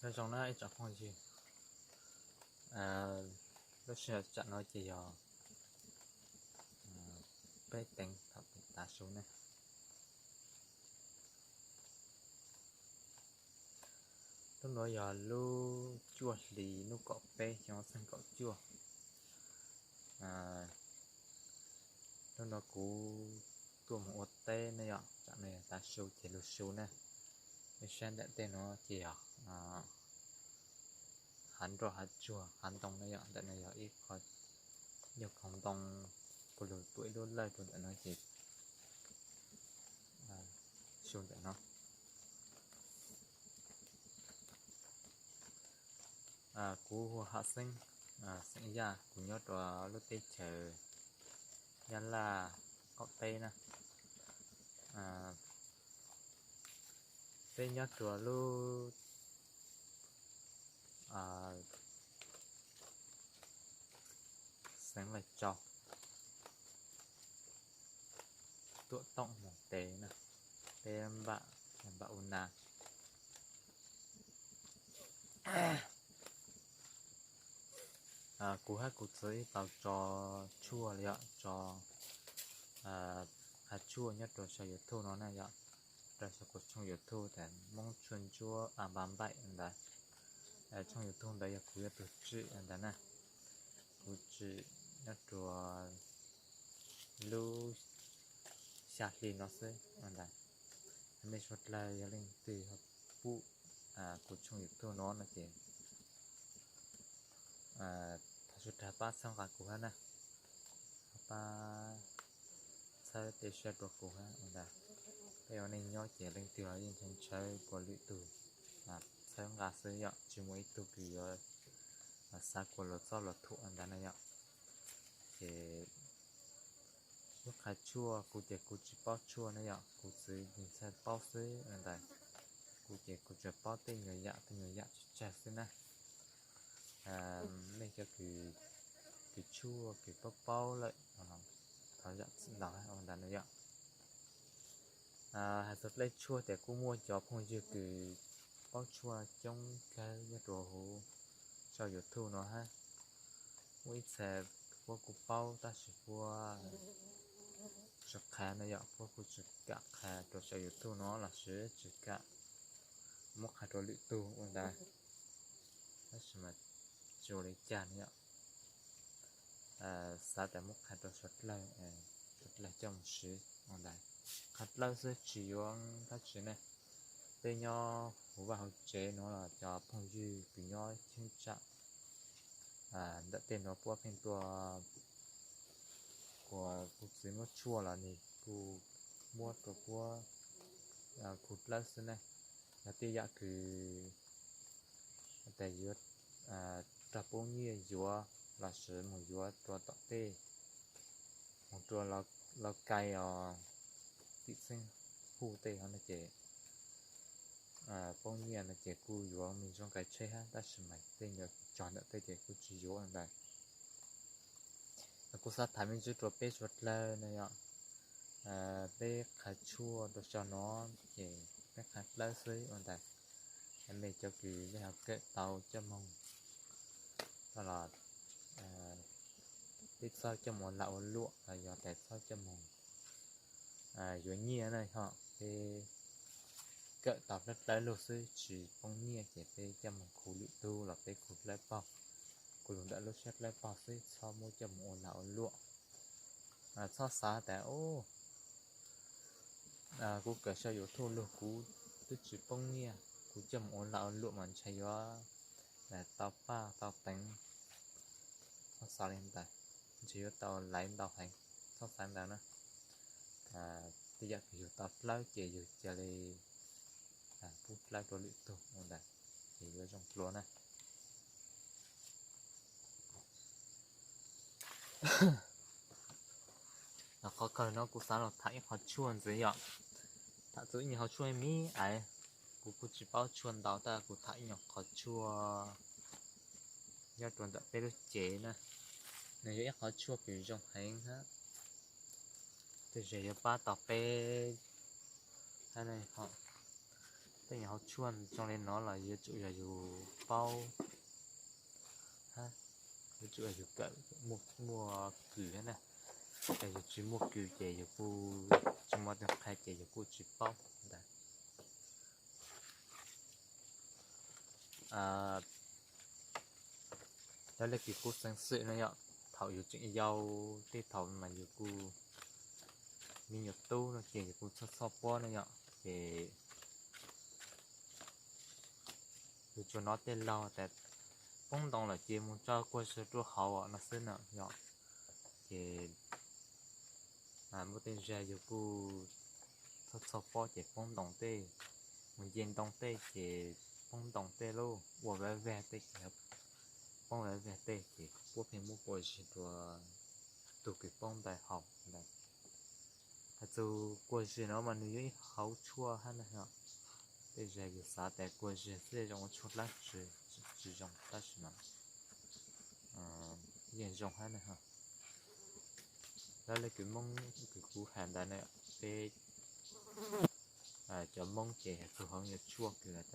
Nyob zoo na ib tsoom phooj ywg, lub sij hawm tsam no ces yog peb teev thaum tav su ne. Lub nuav yog lub cuaj hli hnub kaum peb xyoo ob txhiab kaum cuaj. Lub nuav kuv tuaj mus ua teb ne yom, tsam no yog tav su ces lug su na. Nej saib ntawm tej nuav ces yog hav nroj hav tsuag hav ntoo ne yom, ntawm no yog ib qho nyuag khoom ntoo, kuv lug tuav ib lub lawj rau ntawm no ces su ntawm no. Kuv hu Ham Xeeb, xeem Yaj, kuv nyob rua lub teb chaws Nyab Laj qaum teb na. Peb nyob rua lub xeev Lais Tsau, tuam toom moos tes na, peb npam, npam U Na. Kuv hab kuv txiv tau tso tshuaj los yog tso qhov tshuaj nyob rua sau YouTube no na yom, rau sau kuv tshooj YouTube tas Moob Tshuaj Ntsuab A Npa Npaim ntawd. Tshooj YouTube ntawd yog kuv yuav tug tsim ntawd na. Kuv tsim nyob rua lub xya hli no xwb ntag. Nej suav dlawg yog leej twg pum kuv tshooj YouTube no no ces thov suav dlawg pab txhawb nqa kuv hab na, pab txhawb tej sab rua kuv hab ntag. Peb ua neej nyob ces leej twg los yeej ntshaw ntshaw kuas lwm tug txhawb nqa xwb yom, tsis muaj ib tug kws yuav xav kuas luag txob luag thuam ntag na yom. Ces lub qhov tshuaj kuv ces kuv tsis paub tshuaj na yom, kuv txiv ntxhais paub xwb ntag. Kuv ces kuv tsuas paub tej nyuag yam tej nyuag yam tsawg tsawg xwb na. Nej cov kws tshuaj kws paub paub lawm thov zam txim ntau ua ntawd na yom. Hais txog dlej tshuaj tias kuj muaj cov phooj ywg kws paub tshuaj coob kawg nyob rua huv sau YouTube no hab. Muaj ib txhia puab kuj paub tab sis puab tsis qha na yom, puab kuj tsis kam qha rua sau YouTube no los sis tsis kam muab qha rua lwm tug ua ntawd. Tab sis mas tsis ua li cas na yom, xav tas muab qha rua suav dlawg, suav dlawg coj mus siv ua ntawd. Qha dlawb xwb tsis yuav dab tsi ne. Peb nyob huv vaj huv tsev nuav los cov phooj ywg kws nyob cheeb tsam ntawm tej nuav puab pheej tuaj kuas kuv txiv muab tshuaj los nws kuj muab rua puab khu dlawb xwb ne. Yog tej yam kws tas yuav raug poob nyiaj yuav los sis moog yuav rua tom tej, moog rua lau kais os, tim txheeb huj tej hov no ces poob nyiaj no ces kuj yuav me ntsis kais tsheb hab, tab sis mas tej nyuag tsog ntawm tej ces kuj tsis yuav ntawd. Kuv xav tham me ntsis rua peb suav dlawg no yom, peb qha tshuaj rua sau no ces peb qha dlawb xwb ua ntawd. Nej cov kws nej ho kawm tau coj moog los peb txhob coj moog ua lag ua luam los yog tas txhob coj moog yuav nyiaj na ho, peb kawm tau dlawb dlawb lug xwb tsis poob nyiaj ces peb coj moog khu lwm tug los peb khu dlawb paug, khu lug ntawm lub sab dlawb paug xwb txhob muab coj moog ua lag ua luam. Txhob xav tas kuv kawm sau YouTube lug kuv twb tsis poob nyiaj, kuv coj moog ua lag ua luam mas ntshe yuav tau paj tau teev. Txhob xav li ntawd, ntshe yuav tau laiv ntau heev. Txhob xav ntawd na. Tej yam kws yug tau dlawb ces yug ca li pub dlawb rua lwm tug ua ntawd ces yuav zoo dlua na. Qhov kawg no kuv xav los tham ib qhov tshuaj ntxiv yom. Tham txug ib nyuag qhov tshuaj me me ais, kuv kuj tsis paub tshuaj ntau tab kuv tham ib nyuag qhov tshuaj nyob rua ntawm peb lub cev na. Nws yog ib qhov tshuaj kws zoo heev hab, tej zaum yuav pab tau peb hab. Tej nyuag hauv tshuaj zoo li no los yuav tsum yog yus paub, yuav tsum yog yus kawm muaj kws na. Yog yus tsis muaj kws ces yus kuj tsis muaj tus qhia ces yus kuj tsis paub ntag. Yog le kws kuv xeeb xwm no yom, thaum yus tseem yau, tej thaum mas yus kuj me nyuam tub no ces yus kuj txhoj txhoj pob no yom, ces yus tsuas hnov tej laug tas poob ntoo lawm ces mus tso kua zig rau hauv no xwb na yom. Ces muaj tej zag yus kuj txhoj txhoj pob ces poob ntoo tej, mus nce ntoo tej ces poob ntoo tej lauj, ua vag vag tej ces poob vag vag tej ces puab pheej muab kua zig rau tug kws poob ntawd haus ntag. Hais txug kua zig no mas nws yog ib hauv tshuaj hab na. Tej zag yus xav tas kua zig xwb zoo ua tshuaj dlaab tsi, tsis zoo tab sis mas yeej zoo hab na. Lawv le kws Moob kws kuv has ntawd na, peb cov Moob ces tug hauv nyuag tshuaj kws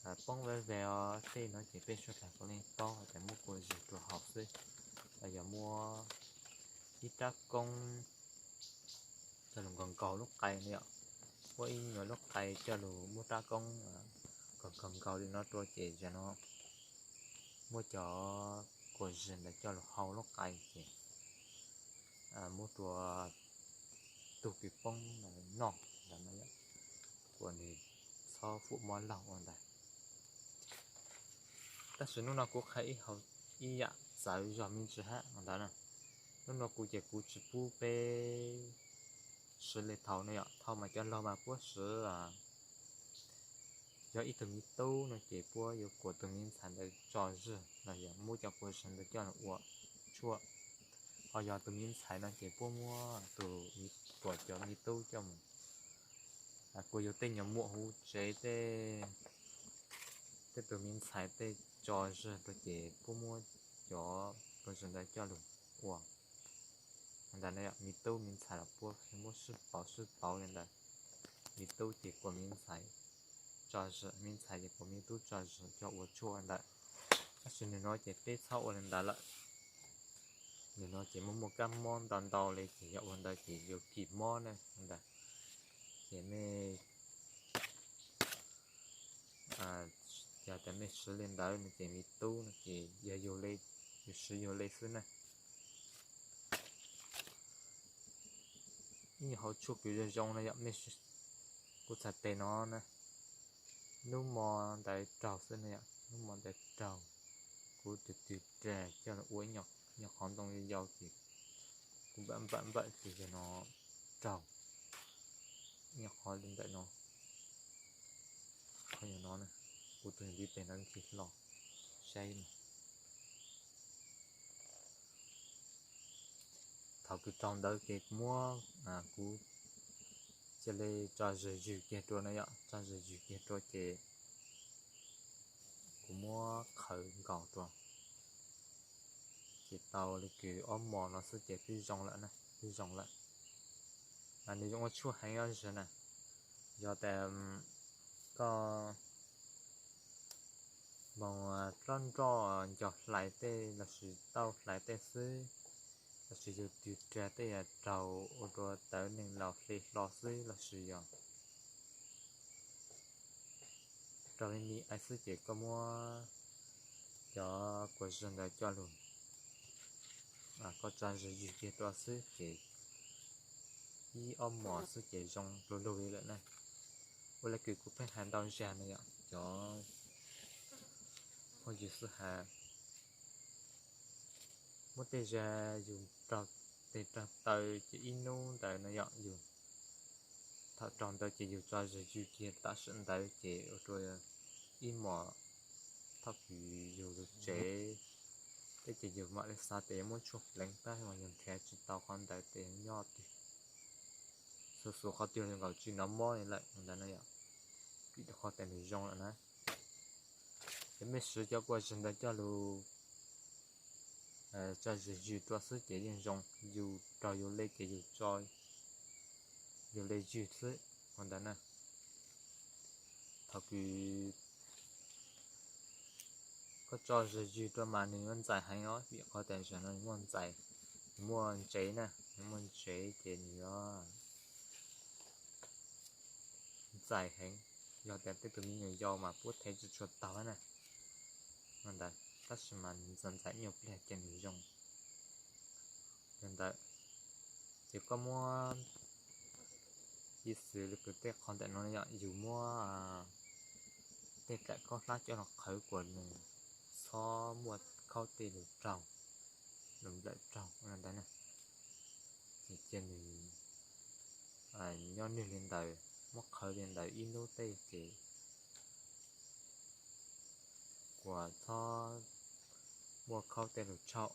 tas poob vag vag os tej no ces peb suav dlawg puav leej paub tas muab kua zig rau haus xwb, los yog muab ib rab koob coj lug nkaug nkaug lub qai no yom, muab ib nyuag lub qai coj lug muab rab koob nkaug nkaug nkaug li no rau ces zag no muab cov kua zig ntawd coj lug hau lub qai ces muab rua tug kws poob noj ntawd no, ua nws txhob fuam mob laug ua ntawd. Tab sis hnub no kuv qha ib hau, ib yam txawv zog me ntsis hab ntawd na. Hnub no kuv ces kuv tsis pub peb siv le thaum no yom, thaum mas cov laug mas puab siv yog ib tug miv tub no ces puab yuav kuas tus miv ntxhais ntawd tso zig los yog muab cov kua zig ntawd coj lug ua tshuaj. Ho yog tus miv ntxhais no ces puab muab tus, kuas cov miv tub coj mus kuas yug tej nyuag muam huv tsev tej, tej tus miv ntxhais tej tso zig rau ces puab muab cov kua zig ntawd coj lug ua ntawd na. Miv tub miv ntxhais los puab muab sib pauv sib pauv li ntawd. Miv tub ces kuas miv ntxhais tso zig, miv ntxhais ces kuas miv tub tso zig coj ua tshuaj ntawd. Tab sis nws no ces peb txhob ua li ntawd lawm. Nws no ces muaj muaj kab mob ntau ntau li ces yog ua ntawd ces yuav kis mob na ntag. Ces mej, yog tas mej siv li ntawd no ces miv tub no ces yog yug le, yug siv yug le xwb na. Ib nyuag hauv tshuaj kws zoo zoo no yom, mej, kuv txhais tes no na, hnub mo ntawd raug xwb na yom, hnub mo ntawd raug, kuv tws tws rag coj lug ua ib nyuag qhov ntoo yau yau ces kuv npam npam npam ces yog no raug ib nyuag qhov li ntawm no, qhov yog no, kuv tus ntiv tes no nkig hlo saib no. Thaum kws raug ntawd ces kuv muab, kuv cia li tso zig ywg kiag rua no yom, tso zig ywg kiag rua ces kuv muab qhawv nkaus rua, ces tau li kws ob mos no xwb ces twb zoo lawm, twb zoo lawm. Nws zoo ua tshuaj heev ob zig na. Yog tas koj moog plob nroj nco hlais tej lossis tauj hlais tej xwb, lossis yug tws rag tej yog raug ua rua tawv neeg laus hle hlo xwb lossis yog raug li ni xwb ces koj muab cov kua zig ntawd coj lug, koj tso zig ywg kiag rua xwb ces ib ob mos xwb ces zoo lug lug li lawm na. Ua le kws kuv pheej has ntau zag no yom, cov phooj ywg xwb has, muab tej zag yug raug tes raug taw ces ib hnub ntawd no yom, yug thaum raug ntawd ces yug tso zig ywg kiag tam sim ntawd ces ua rua ib mos thaum kws yug lug tsev teb ces yug mam li xav tas yuav muab tshuaj pleev tab mas yug nrhiav tsis tau qhov ntawd tes nyob twg, xuas xuas qhov twg los nkaus tsis hnov mob li lawm ntawd na yom, vim rau qhov tas nws zoo lawm na. Ces mej siv cov kua zig ntawd coj lug tso zig ywg rua xwb ces yeej zoo, yug raug yug le ces yug tso yug le ywg xwb ua ntawd na. Thaum kws koj tso zog ywg rau mas nws yuav ntxais heev os, vim qhov tias zaum no nws muaj ntxais, nws muaj ntsev na, nws muaj ntsev ces nws yuav ntxais heev. Yog tias tej tug me nyuam yaus mas puab thev tsis tshua taug na. Ntawd, tab sis mas nws ntxais ntxais ib nyuag pliag ces nws zoo. Yog ntawd, ces koj muab, ib xwv li kws tej qhov ntawm no yom, yus muab tej daim khaub hlab coj los qhawv kuas nws txhob muaj khaub tej lug raug, lug nplawm raug ua ntawd na. Ces cia nws nyob nwg li ntawd, muab qhawv li ntawd ib hnub tej ces kuas txhob muaj khaub tej lug tshauv,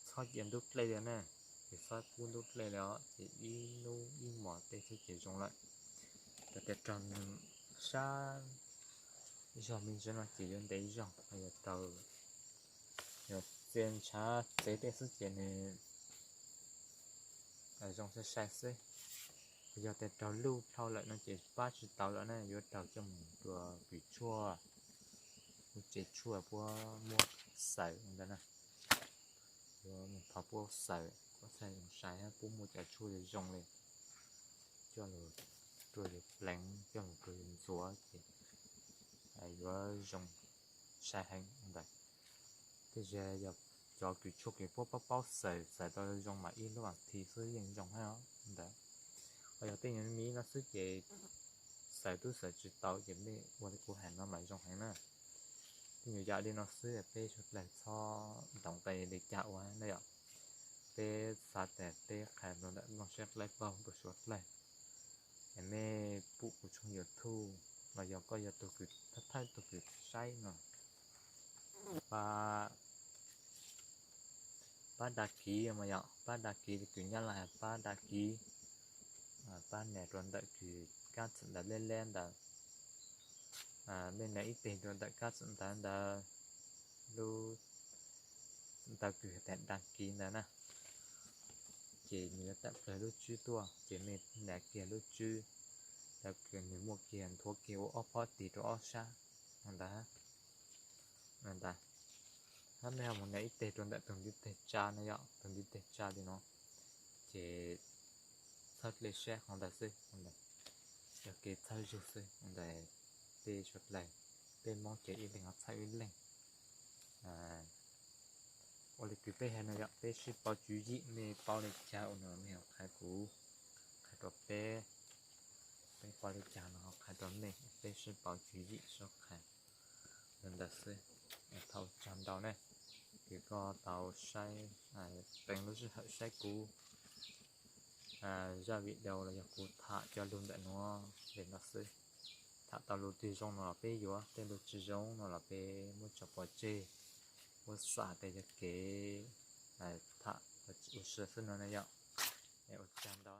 txhob cia ntub dlej li na, ces txhob pub ntub dlej li os, ces ib hnub ib hmos tej xwb ces zoo lawm. Yog tias raug nws sab zog me ntsis no ces yuav ntev zog, yog raug, yog txia ntshav txev tej xwb ces nws zoo sai sai xwb. Yog tias raug luj dhau lawm no ces pab tsis tau lawm na, yuav raug coj mus rua kws tshuaj, lub tsev tshuaj puab muab xaws ntawd na. Yuav mus thov puab xaws, puab xaws zoo sai, puab muaj cov tshuaj zoo zoo li, coj lug rua yus pleev, coj lug rua yus ntxuav ces yuav zoo sai heev ntawd. Tej zaum yog cov kws tshuaj kws puab paub paub xaws, xaws tau zoo mas ib lub as thiv xwb yeej zoo heev ntawd. Ho yog tej nyuag me me no xwb ces xaws tub xaws tsis tau ces mej ua li kuv hais no mas zoo heev na. Tej nyuag yam li no xwb peb suav dlawg txhob ntoov tas li cas ua na yom. Peb xav tas peb qha rua ntawm nplooj siab dlawb paug rua suav dlawg, es mej pum kuv tshooj YouTube los yog koj yog tug kws thawj tug kws saib no, pab, pab dag kiv mas yom, pab dag kiv li kws nyab laj has pab dag kiv, pab nias rua ntawm kws kab txim ntawv leb leb ntawd, mej nias ib teg rua ntawm kab txim ntawv ntawd, lub ntawv kws has tas dag kiv ntawd na, ces nws yuav tawm plawg lub tswb tuaj ces mej nias kiag lub tswb, tawm kws nws muaj kiag nthuav kiag ua ob phob tig rau ob sab ntawd. Ntawd, hab mej ho mus nias ib teg rua ntawm tug ntiv teg tsa na yom, tug ntiv teg tsa li no, ces txhawb dlej saib qhov ntawd xwb, yog kev txhawb zug xwb ntawd. Peb suav dlawg, peb Moob ces ib leeg ho txhawb ib leeg. Ua li kws peb has no yom, peb sib pauv tswv yim, mej paub li cas ua no mej ho qha kuv, qha rua peb, peb paub li cas no ho qha rua mej, peb sib pauv tswv yim sib qha li ntawd xwb. Thov ua tsaug ntau ne, kws koj tau saib, teev lub sij hawm saib kuv zaj video los yog kuv tham cov lug ntawm nuav li no xwb. Tham tau lug twg zoo no los peb yuav, tej lug tsis zoo no los peb muab tso pov tseg, muab xam tas yog kev tham ua si xwb no na yom. Ua tsaug ntau.